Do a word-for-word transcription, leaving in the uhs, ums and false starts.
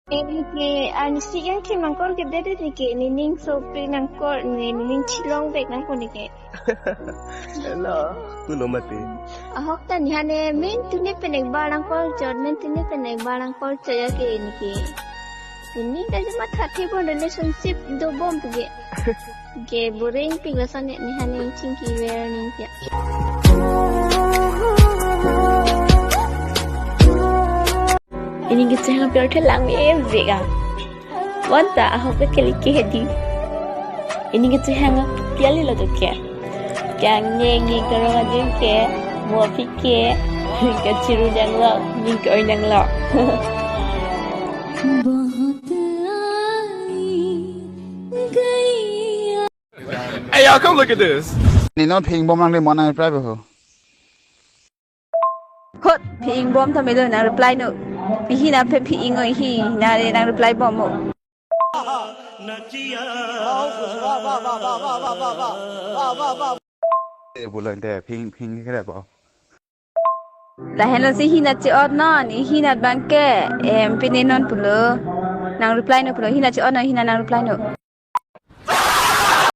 Eh, neke, ah, nesi yang ke nangkol ke dede neke, nening sopik nangkol, ne, nening chilong bek nangkol neke. Hello, pulo mati. Ahok ta nihan ne, main tune pen ekbar nangkol chot, main tune pen ekbar nangkol chot ya ke neke. Nening ta cuma thate bon relationship dobom tu ke. Ke boring pik lason ne nihan ne chingki ver ning ya. Nening kecheng apyor thelang me vega. Bonta ahok ke kelike hedi. Nening kecheng apyor lo to ke. Kang ne ngi karong ajin ke, mo aphi ke, ningke chiru nanglo, ningke oi nanglo. Hey, y'all, come look at this. Ne non phi-ingbom nangle mo nang reply bo ho. Hot, phi-ingbom tame lo nang reply no. Ihi na phe phi-ing-o, ihi na re nang reply bom mo. Eh, pulo ente phi-ing, phi-ing kere bo. Lahenlo si hina chi-ot non, hina bangke, em, pine non pulo. Nang reply no pulo, hina chi-ot non, hina nang reply no.